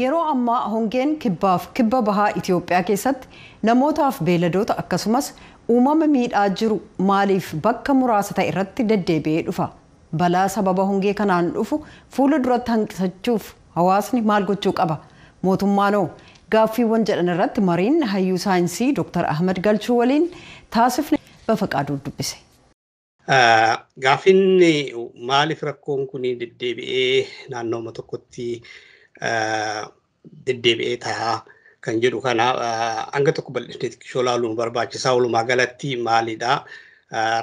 Yeroo ammaa hongeen kibbaaf kibba bahaa Itoophiyaa keessatti namootaaf beeyladoota akkasumas uumama miidhaa jiru maaliif bakka muraasa ta'e irratti deddeebi'ee dhufa? Balaa sababa hongee kanaan dhufu fuula duratti hanqisachuuf hawaasni maal gochuu qaba? Mootummaanoo gaaffiiwwan jedhan irratti mariin hayyuu saayinsii Dr. Ahmed Galchuu waliin taasifne Bafaqaaduu dubbise. Gaaffiin maaliif rakkoon kun deddeebi'ee naannooma tokkotti deddeebi'ee ta'a kan jedhu kana hanga tokko bal'isnee xiqqishoo ilaaluun barbaachisaa. Walumaa galatti maalidha?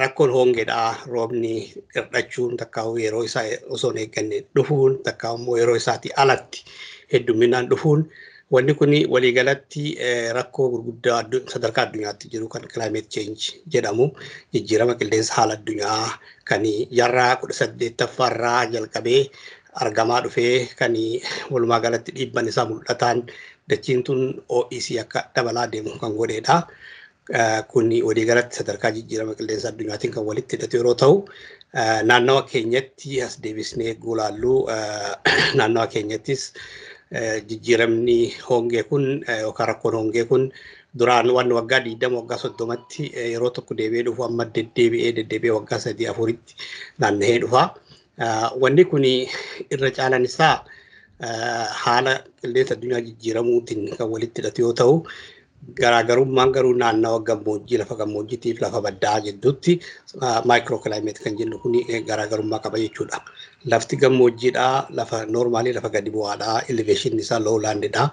Rakkoon hongeedha. Roobni hir'achuun takkaa'u yeroo isaa osoo hin eegganne dhufuun takkaa'u immoo yeroo isaatii alatti heddumminaan dhufuun wanni kun waliigalatti rakkoo gurguddaa sadarkaa addunyaatti jiru kan climate change jedhamu, jijjiirama qilleensa haala addunyaa kan jaarraa 18ffaarraa jalqabee argamaa dhufee, kan walumaa galatti dhiibban isaa mul'ataan dachiin tun OEC akka dabalaa deemu kan godhedha. Kun waliigalatti sadarkaa jijjiirama qilleensa addunyaatiin kan walitti hidhatu yeroo ta'u, naannawa keenyatti as deebisnee gulaalluu, naannawa keenyattis jijjiiramni hongee kun yookaan rakkoon hongee kun duraan waan waggaa 20, waggaa 30tti yeroo tokko deebi'ee dhufu amma deddeebi'ee deddeebi'ee waggaa 3, 4tti naanna'ee dhufa. Wanni kun irra caalan isaa haala qilleensa addunyaa jijjiiramuutiin kan walitti hidhatu yoo ta'u, garaagarummaan garuu naannawa gammoojjii, lafa gammoojjiitiif lafa baddaa jidduutti micro climate kan jennu kun garaagarummaa qaba jechuudha. Lafti gammoojjiidhaa lafa normaalii lafa gadi bu'aadhaa, elevation isaa lowlandidha.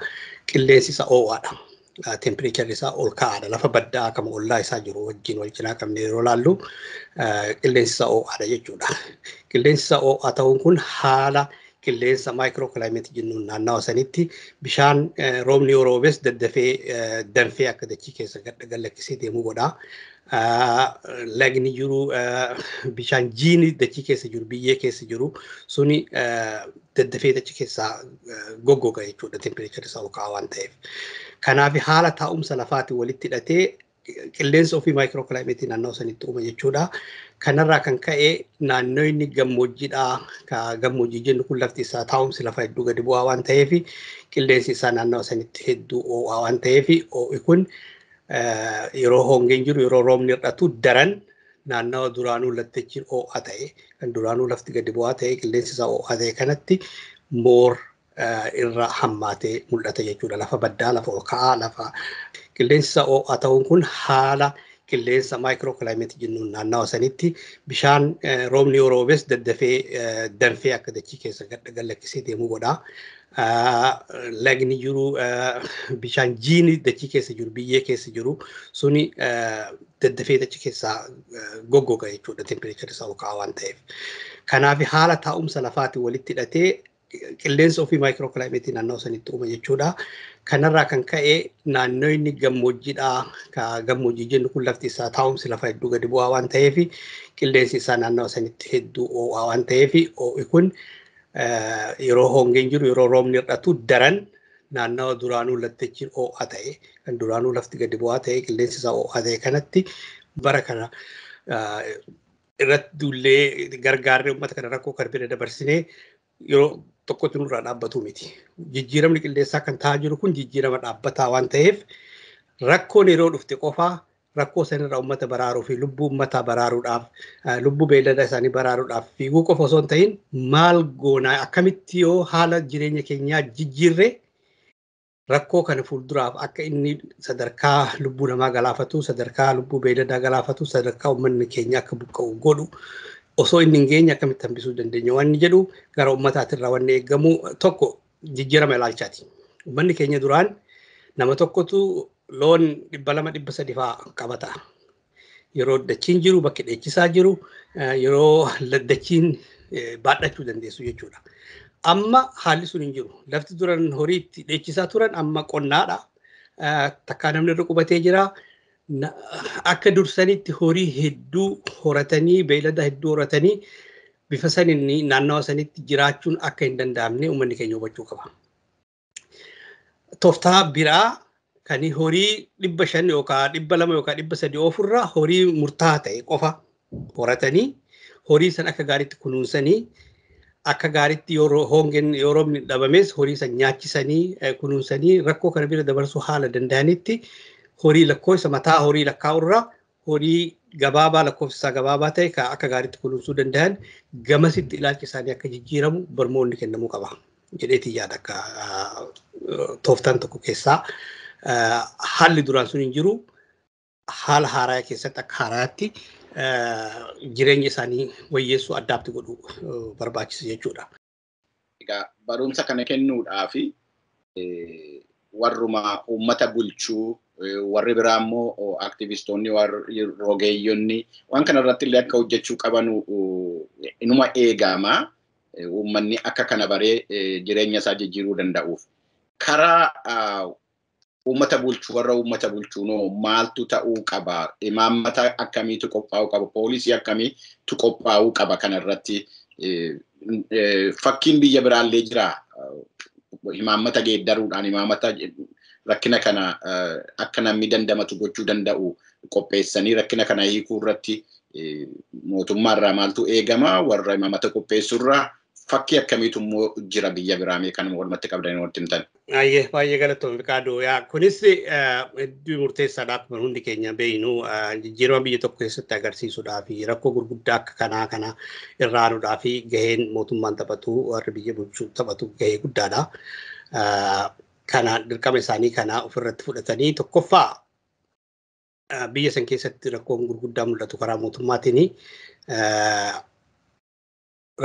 Qilleensi isaa ho'aadha. Temperature isaa ol ka'aadha. Lafa baddaa akkuma ollaa isaa jiru wajjin wal cinaa qabne yeroo laallu qilleensi isaa ho'aadha jechuudha. Qilleensi isaa ho'aa ta'uun kun haala qilleensa micro climate jennuun naannawa sanitti bishaan roobni yoo roobes daddafee danfee akka dachii keessa gad lakkisee deemuu godha. Lagni jiru, bishaan jiini dachii keessa jiru, biyyee keessa jiru suni daddafee dachii keessaa goggoga jechuudha, temperature isaa ol ka'aa waan ta'eef. Kanaaf haala taa'umsa lafaatiin walitti hidhatee qilleensa ofii micro climate naannoo sanitti uuma jechuudha. Kanarraa kan ka'e naannoo inni gammoojjiidhaa, gammoojjii jennu kun lafti isaa taa'umsi lafa hedduu gadi bu'aa waan ta'eef, qilleensi isaa naannoo sanitti hedduu ho'aa waan ta'eef, ho'i kun yeroo hongeen jiru, yeroo roobni hir'atu daran naannawa duraanuu laftichi ho'aa ta'e, kan duraanuu lafti gadi bu'aa ta'e, qilleensi isaa ho'aa ta'e kanatti more irra hammaatee mul'ata jechuudha. Lafa baddaa, lafa ol ka'aa, lafa qilleensi isaa ho'aa ta'uun kun haala qilleensa micro climate jennuun naannawa sanitti bishaan roobni yoo roobes daddafee danfee akka dachii keessa gad lakkisee deemuu godha. Lagni jiru, bishaan jiini dachii keessa jiru, biyyee keessa jiru suni daddafee dachii keessaa goggoga jechuudha, temperature isaa ol ka'aa waan ta'eef. Kanaaf haala taa'umsa lafaatiin walitti hidhatee qilleensa ofii micro climate naannoo sanitti uuma jechuudha. Kanarraa kan ka'e naannoo inni gammoojjiidhaa, gammoojjii jennu kun lafti isaa taa'umsi lafa hedduu gadi bu'aa waan ta'eef, qilleensi isaa naannoo sanitti hedduu ho'aa waan ta'eef, ho'i kun yeroo hongeen jiru, yeroo roobni hir'atu daran naannawa duraanuu laftichi ho'aa ta'e, kan duraanuu lafti gadi bu'aa ta'e, qilleensi isaa ho'aa ta'e kanatti bara kana irratti duullee gargaarree uummata kana rakkoo kan bira dabarsinee yeroo tokkotti nurraa dhaabbatu miti. Jijjiiramni qilleensaa kan ta'aa jiru kun jijjiirama dhaabbataa waan ta'eef, rakkoon yeroo dhufte qofaa rakkoo sanirraa uummata baraaruu fi lubbuu uummataa baraaruudhaaf, lubbuu beeylada isaanii baraaruudhaaf fiiguu qofa osoo hin ta'in, maal goonaa, akkamitti yoo haala jireenya keenyaa jijjiirree rakkoo kana fuulduraaf akka inni sadarkaa lubbuu namaa galaafatu, sadarkaa lubbuu beeyladaa galaafatu, sadarkaa uummanni keenya akka buqqa'u godhu osoo inni hin geenye akkamitti hambisuu dandeenya wanni jedhu gara uummataatirraa wanni eegamu tokko jijjiirama ilaalchaati. Uummanni keenya duraan nama tokkotu loon 200, 300 fa'aa qabata. Yeroo dachiin jiru, bakki dheechisaa jiru, yeroo dachiin baadhachuu dandeessu jechuudha. Amma haalli sun hin jiru. Lafti duran horii itti dheechisaa turan amma qonnaadha. Takkaa namni irra qubatee jira. Akka dursanitti horii hedduu horatanii, beeylada hedduu horatanii bifa saniin naannawa sanitti jiraachuun akka hin danda'amne uummanni keenya hubachuu qaba. Tooftaa biraa kan horii 500 yookaan 200 yookaan 300 oofurraa horii murtaa'aa ta'e qofa horatanii horii san akka gaariitti kunuunsanii Akka gaariitti yeroo hongeen yoo roobni dhabames horii san nyaachisanii kunuunsanii rakkoo kana bira dabarsuu haala danda'anitti horii lakkoofsa mataa horii lakkaa'urraa horii gabaabaa lakkoofsa isaa gabaabaa ta'e kan akka gaariitti kunuunsuu danda'an gamasitti ilaalchi isaanii akka jijjiiramu barmoonni kennamuu qaba jedheetii yaada. Akka tooftaan tokko keessaa haalli duraan sun hin jiru, haala haaraa keessatti akka haaraatti jireenya isaanii wayyeessuu addaatti godhuu barbaachisa jechuudha. Egaa barumsa kana kennuudhaaf warruma uummata bulchuu, warri biraa immoo aktivistoonni, warri rogeeyyonni waan kana irratti illee akka hojjechuu qaban inuma eegama. Uummanni akka kana baree jireenya isaa jijjiiruu danda'uuf. Karaa uummata bulchuu, warra uummata bulchuu maaltu ta'uu qaba? Imaammata akkamiitu qophaa'uu qaba? Poolisii akkamiitu qophaa'uu qaba kana irratti? Fakkiin biyya biraallee jira. Imaammata geeddaruudhaan imaammata rakkina kana akka namni dandamatu gochuu danda'u qopheessanii rakkina kana hiikuu irratti mootummaarraa maaltu eegama? Warra imaammata qopheessurraa fakkii akkamiitu immoo jira biyya biraa mee kanuma walumatti qabdanii walitti himtan? Baay'ee baay'ee galatoomii Fiqaaduu. Kunis hedduu murteessaadha. Akkuma hundi keenya beeknu, jijjiirama biyya tokko keessatti agarsiisuudhaa fi rakkoo gurguddaa akka kanaa kana irraa aanuudhaa fi gaheen mootummaan taphatu, warri biyya bulchuu taphatu gahee guddaadha. Kana dirqama isaanii kana ofirratti fudhatanii, tokkoffaa biyya san keessatti rakkoon gurguddaa mul'atu karaa mootummaatiin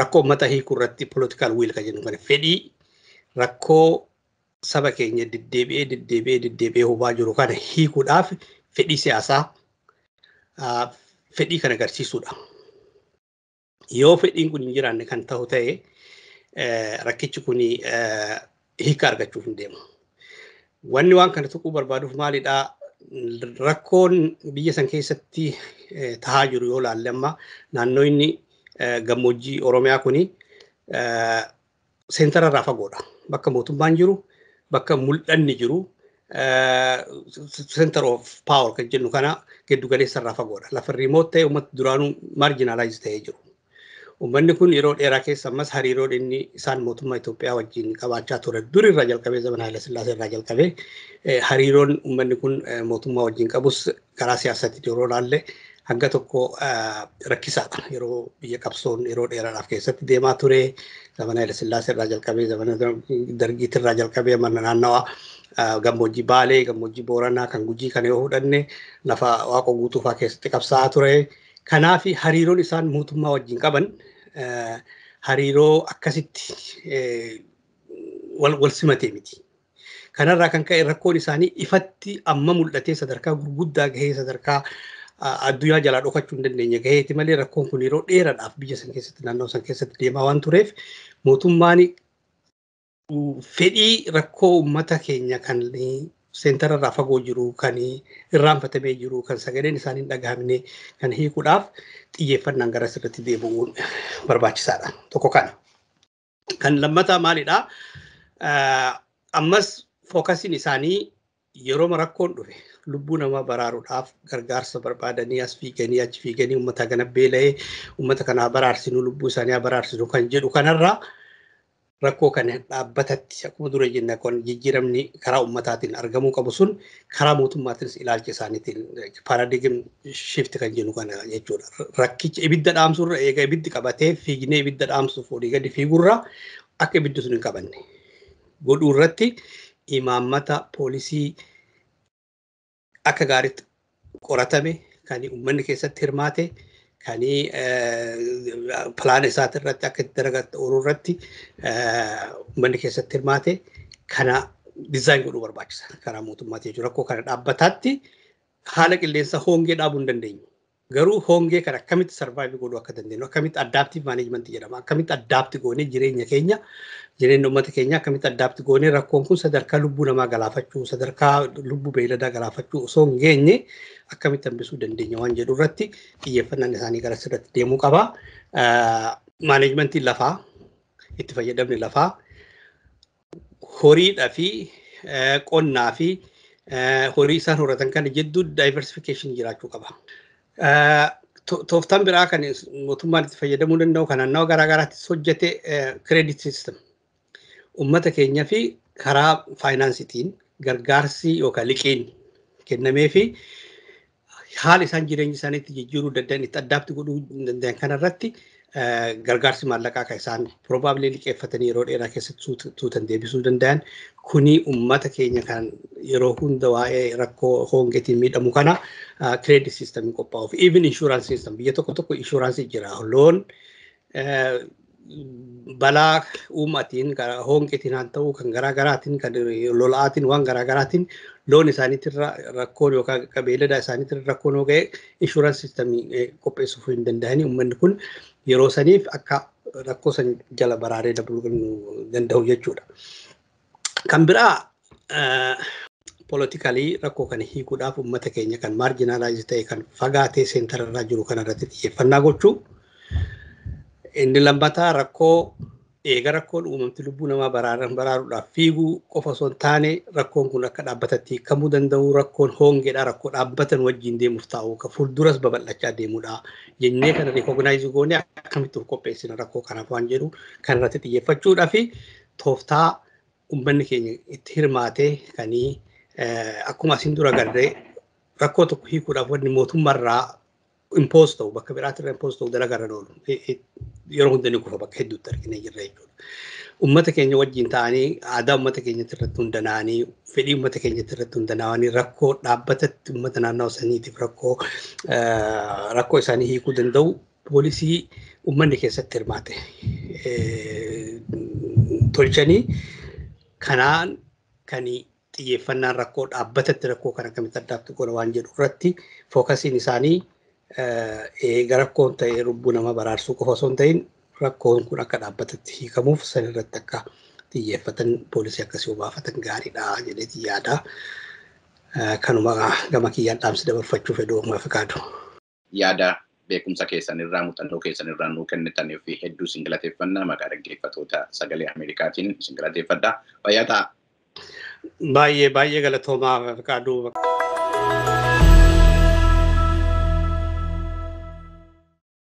rakkoo uummata hiikuu irratti political will kan jennu kana, fedhii rakkoo saba keenya deddeebi'ee deddeebi'ee deddeebi'ee hubaa jiru kana hiikuudhaaf fedhii siyaasaa, fedhii kan agarsiisudha. Yoo fedhiin kun hin jiraanne kan ta'u ta'e, rakkichi kun hiika argachuuf hin deemu. Wanni waan kana tuquu barbaaduuf maalidhaa? Rakkoon biyya san keessatti tahaa jiru yoo laalle, amma naannoo inni gammoojjii Oromiyaa kuni seentara irraa fagoodha. Bakka mootummaan jiru, bakka mul'anni jiru, center of power kan jennu kana giddu galeessa irraa fagoodha. Lafa remote ta'e, uummata duraanuu marginalize ta'ee jiru. Uummanni kun yeroo dheeraa keessa ammas hariiroo inni isaan mootummaa Itoophiyaa wajjin qabaachaa ture durirraa jalqabee, zaman Haayila Sillaasee irraa jalqabee, hariiroon uummanni kun mootummaa wajjin qabus karaa siyaasaatti yeroo laalle hanga tokko rakkisaadha. Yeroo biyya qabsoon yeroo dheeraadhaaf keessatti deemaa ture, zaman Haayila Sillaasee irraa jalqabee, zaman Dargiitirraa jalqabee, mana naannawaa gammoojjii Baalee, gammoojjii Booranaa, kan Gujii kana yoo fudhanne, lafa Waaqoo Guutuu fa'aa keessatti qabsaa'aa ture. Kanaaf hariiroon isaan mootummaa wajjin qaban hariiroo akkasitti wal simatee miti. Kanarraa kan ka'e rakkoon isaanii ifatti amma mul'atee sadarkaa gurguddaa gahee, sadarkaa addunyaa jalaa dhokachuu hin dandeenye gaheeti malee, rakkoon kun yeroo dheeraadhaaf biyya san keessatti, naannoo san keessatti deemaa waan tureef, mootummaan fedhii rakkoo uummata keenya kan seentara irraa fagoo jiru, kan irraanfatamee jiru, kan sagaleen isaanii hin dhagahamne kan hiikuudhaaf xiyyeeffannaan gara sirriitti deebi'uun barbaachisaadha. Tokko kana. Kan lammataa maalidhaa? Ammas focusiin isaanii yeroo rakkoon dhufe lubbuu namaa baraaruudhaaf gargaarsa barbaadanii as fiiganii achi fiiganii, uummata kana beela'ee, uummata kanaa baraarsinu, lubbuu isaanii baraarsinu kan jedhu kanarraa, rakkoo kana dhaabbatatti akkuma dura jenne kun jijjiiramni karaa uummataatiin argamuu qabu sun karaa mootummaatiinis ilaalcha isaaniitiin paradigm shift kan jennu kana jechuudha. Rakkicha ibidda dhaamsurra, eega ibiddi qabatee fiignee ibidda dhaamsuuf olii gadi fiigurra, akka ibiddi sun hin qabanne godhuu irratti imaammata poolisii akka gaariitti qoratame, kan uummanni keessatti hirmaate, kan pilaana isaati irratti akka itti dalagatti ooluu irratti uummanni keessatti hirmaate kana design godhuu barbaachisa karaa mootummaatii jechuudha. Rakkoo kana dhaabbataatti haala qilleensa hongee dhaabuu hin dandeenyu. Garuu hongee kana akkamitti survive godhuu akka dandeenyu, akkamitti adaptive management jedhama, akkamitti adapt goonee jireenya keenya, jireenya uummata keenya akkamitti adapt goonee rakkoon kun sadarkaa lubbuu namaa galaafachuu, sadarkaa lubbuu beeyladaa galaafachuu osoo hin geenye akkamitti hambisuu dandeenya waan jedhu irratti xiyyeeffannaan isaanii gara sirriitti deemuu qaba. Managementiin lafaa, itti fayyadamni lafaa, horiidhaa fi qonnaa fi horii isaan horatan kana jidduu diversification jiraachuu qaba. Tooftaan biraa kan mootummaan itti fayyadamuu danda'u kan naannawa garaa garaattis hojjete credit system. Uummata keenya fi karaa faayinaansiitiin gargaarsi yookaan liqiin kennamee fi haala isaan jireenya isaaniitti jijjiiruu danda'an, itti adapt godhuu danda'an kanarratti gargaarsi maallaqaa kan isaan probably liqeeffatanii yeroo dheeraa keessatti tuutan deebisuu danda'an kuni uummata keenya kan yeroo hunda waa'ee rakkoo hongeetiin miidhamu kana credit system qophaa'uuf. Even insurance system, biyya tokko tokko insurance jira. Loon balaa uumaatiin, hongeetiin haa ta'u, kan garaa garaatiin, kan lolaatiin, waan garaa garaatiin loon isaaniitirra rakkoon yookaan beeylada isaaniitirra rakkoon yoo ga'e insurance system qopheessuuf hin danda'anii uummanni kun yeroo saniif akka rakkoo san jala baraaree dabaluu danda'u jechuudha. Kan biraa politically rakkoo kana hiikuudhaaf uummata keenya kan marginalize ta'e, kan fagaatee centerarraa jiru kanarratti xiyyeeffannaa gochuu. Inni lammataa rakkoo eega rakkoon uumamti lubbuu namaa baraaruudhaaf fiiguu qofa osoo hin taane, rakkoon kun akka dhaabbatatti hiikamuu danda'u, rakkoon hongeedha, rakkoo dhaabbatan wajjin deemuuf taa'u, kan fuulduras babal'achaa deemudha jennee kana recognize goonee akkamitti of qopheessina rakkoo kanaaf waan jedhu kanarratti xiyyeeffachuudhaa fi tooftaa uummanni keenya itti hirmaatee kanii akkuma asiin dura agarree rakkoo tokko hiikuudhaaf wanni mootummaarraa impose ta'u, bakka biraatirra impose ta'u dalagarra oolu yeroo hunda ni kufa, bakka hedduutti arginee jirra jechuudha. Uummata keenya wajjin ta'anii, aadaa uummata keenyatti irratti hundaa'anii, fedhii uummata keenyatti irratti hundaa'anii rakkoo dhaabbatatti uummata naannoo saniitiif rakkoo isaanii hiikuu danda'u policy uummanni keessatti hirmaate tolchanii kanaan kan xiyyeeffannaan rakkoo dhaabbatatti rakkoo kana akkamitti adapt godha waan jedhu irratti focusiin isaanii eega rakkoon ta'e lubbuu nama baraarsuu qofa osoo hin ta'in rakkoon kun akka dhaabbatatti hiikamuuf san irratti akka xiyyeeffatan, policy akkasii obaafatan gaariidha jedheeti yaada. Kanuma gama kiyyaan dhaamsi dabarfachuu fedhu uumaa Fikaadu. Yaada beekumsa keessan irraa, muuxannoo keessan irraa nuu kennitanii fi hedduu isin galateeffannaa, maqaa dhaggeeffattoota Sagalee Ameerikaatiin isin galateeffadha. Fayyaa ta'a. Baay'ee baay'ee galatoomaa, Fikaaduu.